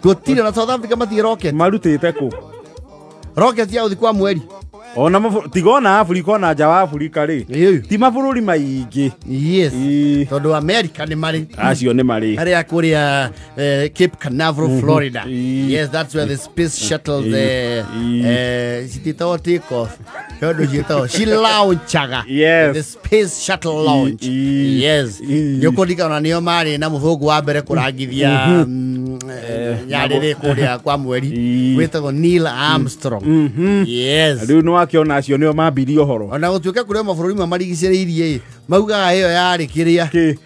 Gũtirĩ na South Africa matirĩ rocket. Marutĩte kũ? Rocket ya gũthiĩ kwa mweri. Ona tiga ona Afrika, ona nja wa Afrika rĩ, Ĩĩ. ti mabũrũri maingĩ. Yes. Ĩĩ. Tondũ America nĩ marĩ. Acio nĩ marĩ. Arĩa kũrĩa Cape Canaveral, Florida. Ĩĩ. Yes, that's where the space shuttle the Ĩĩ. Citiĩtagwo take off. Tondũ ciĩtagwo ci launchaga. Yes. The space shuttle launch. Ĩĩ. Yes. Ĩĩ. Nĩ ũkũririkana nĩo marĩ na mũthũngũ wa mbere kũrangithia nyarĩrĩ kũrĩa kwa mweri Ĩĩ. wĩtagwo Neil Armstrong. Yes. Rĩu nĩ wakĩona acio nĩo mambirie ũhoro. Ona gũtuĩka kũrĩ o mabũrũri mamarigicĩrĩirie ĩ, maugaga ĩyo yarĩ kĩrĩa. Kĩ?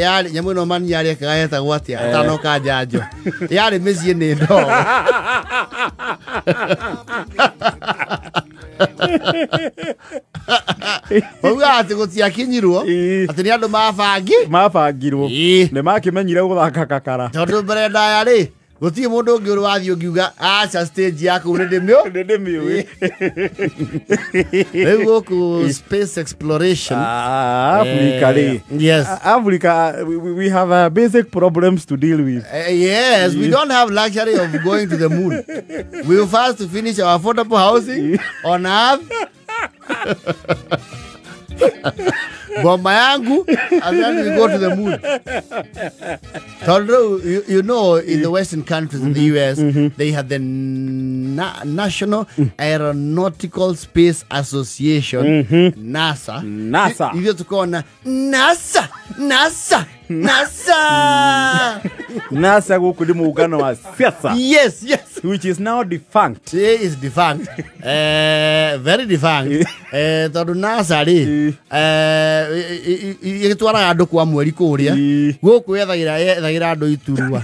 Yarĩ nyamũ ĩno mani yarĩkaga yetagwo atĩa atanoka njanjo, yarĩ mĩciĩ nĩ ndogo. Maugaga atĩ gũtiakinyirwo, Ĩĩ. atĩ nĩ andũ mabangi Mabangirwo. Ĩĩ. Nĩ makĩmenyire gũthaka kakara. Tondũ mbere ndaya rĩ, gũtirĩ mũndũ ũngĩ ũrĩ wathiĩ ũngiuga aca stage yaku nĩ ndĩmĩũ. Nĩ ndĩmĩũĩ. Rĩu gũkũ space exploration. Ah, Africa rĩ. Yes. Africa, we have basic problems to deal with. Yes, we don't have luxury of going to the moon. We will first finish our affordable housing on earth. Boma yangu, and then we go to the moon. Tondũ, you know, in the Western countries, in the US, they have the National Aeronautical Space Association, NASA. NASA. Ithuĩ tũkona NASA, NASA, NASA. NASA gũkũ nĩ mũngano wa siasa. Yes. Which is now defunct. It is defunct. Very defunct. Tondũ NASA rĩ, ĩgĩtwaraga andũ kwa mweri kũrĩa. Ĩĩ. Gũkũ yethagĩra andũ iturwa.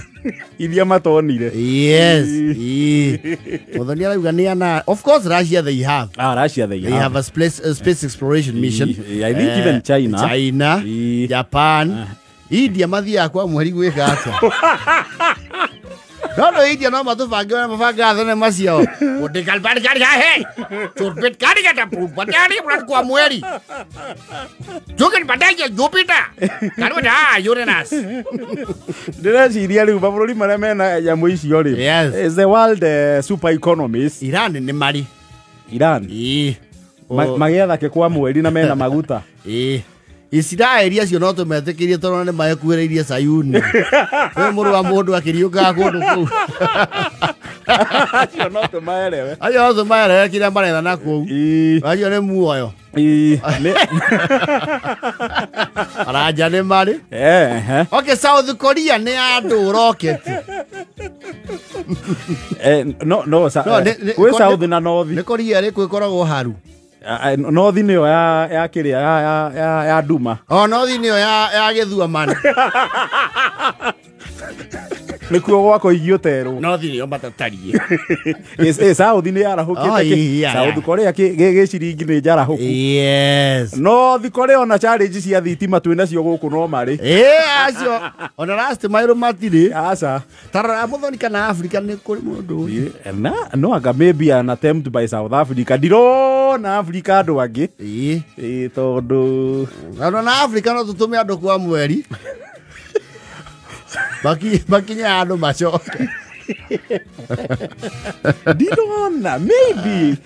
Iria matonire. Yes. Ĩĩ. Mũthoni arauga nĩ ana. Of course Russia they have. Ah, Russia they They have a space exploration mission. Ĩĩ, I think even China. China, Ĩĩ. Japan, India mathiaga kwa mweri gwĩka atĩa? No no India no matũbange ũrĩa mabangaga thenema ciao. Kwa mweri. Uranus. Ndĩreciria rĩu mabũrũri marĩa mena nyamũ icio rĩ. Yes. Is the world super economies. Iran nĩ marĩ. Iran. Ĩĩ. Magĩetha kĩ kwa mweri na mena maguta. Ĩĩ. Isiraeli acio no tũmetĩkĩrie tondũ nĩ makuhĩrĩirie Sayuni. Wĩ mũrũ wa mũndũ akĩriũkaga kũndũ kũu. Acio no tũmaerewe. Acio no tũmaerewe kĩrĩa maretha na kũu. Ĩĩ. Acio nĩ muoyo. Ĩĩ. Aranja nĩ marĩ. Ehe. Okay, South Korea nĩ andũ rocket. No, no, No, kwĩ South na North. Nĩ Korea rĩ kwĩkoragwo haru. North nĩyo ya kĩrĩa ya nduma. O North nĩyo ya gĩthua-mana. Nĩkuo gwakwa igio terwo. North nĩyo matatariĩ. South nĩ yarahũkĩte Oh, kĩ- yeah, South yeah. Korea gĩ ciringi nĩ njarahũku. Yes. North Korea ona challenge cia thitima twĩ nacio gũkũ no marĩ. Ĩ, acio ona last mile matirĩ. Aca. Tarora mũthoni kana Africa nĩ kũrĩ mũndũ. Ĩ, na no anga maybe an attempt by South Africa. Ndirona Africa andũ angĩ. Ĩ. Ĩ, tondũ Ona Africa no tũtũme andũ kwa mweri. Makinye andũ macoke. Ndirona maybe.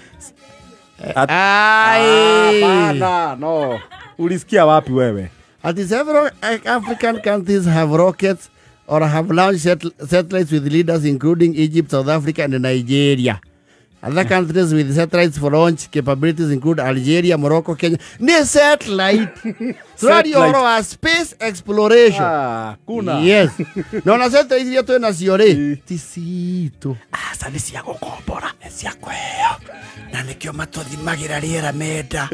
Ai. Hapana, no. Ulisikia wapi wewe? Ati several African countries have rockets or have launched satellites with leaders including Egypt, South Africa and Nigeria. Other countries with satellites for launch capabilities include Algeria, Morocco, Kenya. Ni satellite. Tũraria ũhoro wa space exploration. Ah, kuna. Yes. Na ona satellite iria twĩ nacio rĩ, ti citũ. Aca nĩ cia gũkombora. Nĩ cia kũheo. Na nĩkĩo matũthimagĩra rĩera menda.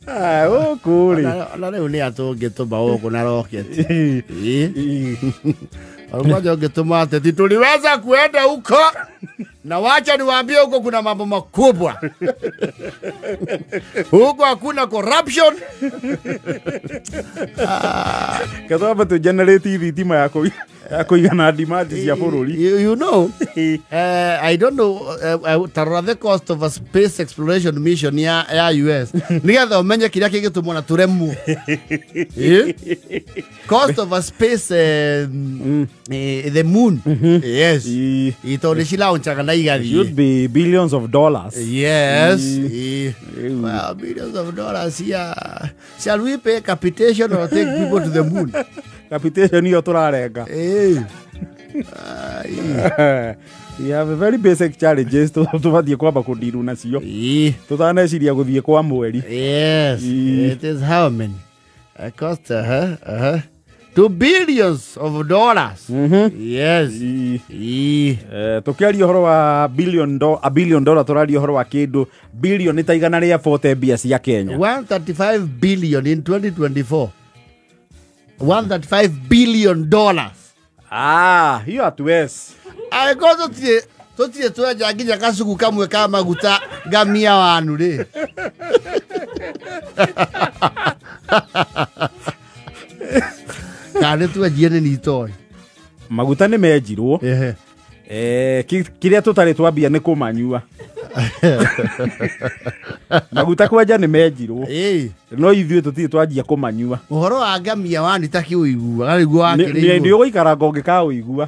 Ah, gũkũ rĩ. Ona rĩu nĩ atũngĩtũma gũkũ na rocket. Ĩ. Kwanja ũngĩtũma ateti tuliweza kuenda huko. Na wacha niwaambie huko kuna mambo makubwa. Huko hakuna corruption. Katwamba tu generate thitima ya kũigana demand cia bũrũri. You know, I don't know tarora the cost of a space exploration mission ya US. Nigetha umenye kiria kĩgĩtũmwo na tũremwo. Cost of a space the moon. Yes. Itondũ cilaunchaga na igathiĩ. Should be billions of dollars. Yes. Well, billions of dollars here. Shall we pay capitation or take people to the moon? Capitation hiyo tũrarenga. We have very basic challenges tũbatiĩ kwamba kũndiru nacio. Tũtaneciria gũthiĩ kwa mweri. Yes. It is how many? Cost $2 billion of dollars. Yes. Tũkĩaria ũhoro wa a billion dollar tũraria ũhoro wa kĩndũ billion nĩ ta 140 mbia cia Kenya. 135 billion in 2024. $135 billion. Ah, hiyo hatuwezi. Angĩkorwo tũtirĩ twenja nginya kacuku kamwe ka maguta ngamia wanu rĩ. Kana twenjie nĩ nitoĩ. Maguta nĩ menjirwo. Kĩrĩa tũtarĩ twambia nĩ kũmanyua. Maguta kwenja nĩ menjirwo. No ithuĩ tũtirĩ twanjia kũmanyua. Ũhoro wa ngamia wanu itakĩũiguaga nĩguo wakĩrĩ. Nĩ ũgũikara ngũngĩkaũigua.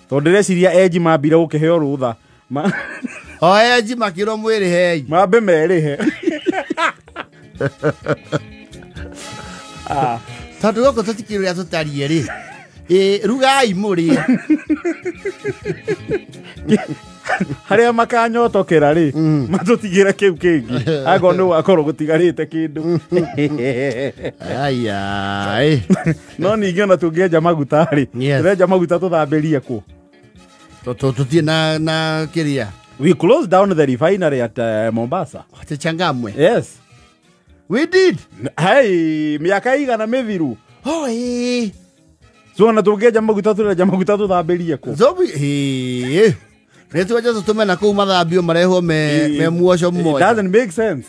Tondũ ndĩreciria enji mambire gũkĩheo rũtha. O enji makĩrwo mwĩrĩhei. Mambe merĩhe. Tondũ gũkũ tũtikĩũĩ ũrĩa tũtariĩ rĩ. Rugai mũrĩe. Harĩa makanyotokera rĩ, matũtigĩre kĩu kĩngĩ. Angorwo nĩ gwakorwo gũtigarĩte kĩndũ. Aya. No ningĩ ona tũngĩenja maguta rĩ, tũrenja maguta tũthambĩrie kũ? Tũthiĩ na kĩrĩa. We closed down the refinery at Mombasa. At Changamwe. Yes. We did. Hey, miaka igana mĩthiru. Oh, eh. So ona tũngĩenja maguta tũrenja maguta tũthambĩrie kũ? Zombie. Eh. Nĩtwenja tũtũme na kũu mathambio marehwo me muoco mmoja. It doesn't make sense.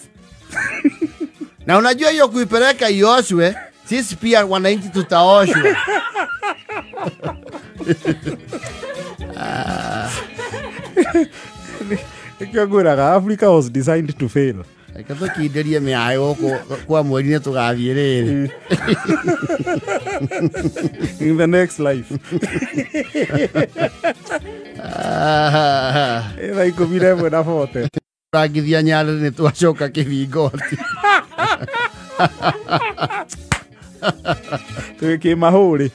Na unajua hiyo kuipeleka ioshwe, sisi pia wananchi tutaoshwa. Nĩkĩo Africa was designed to fail. Reke tũkinderie mĩaĩ gũkũ kwa mweri nĩ tũgathiĩ rĩrĩ. In the next life. Thaa 11:40. Rangithia nyarĩrĩ nĩ twacoka kĩbingoti. Twĩ kĩmahũrĩ.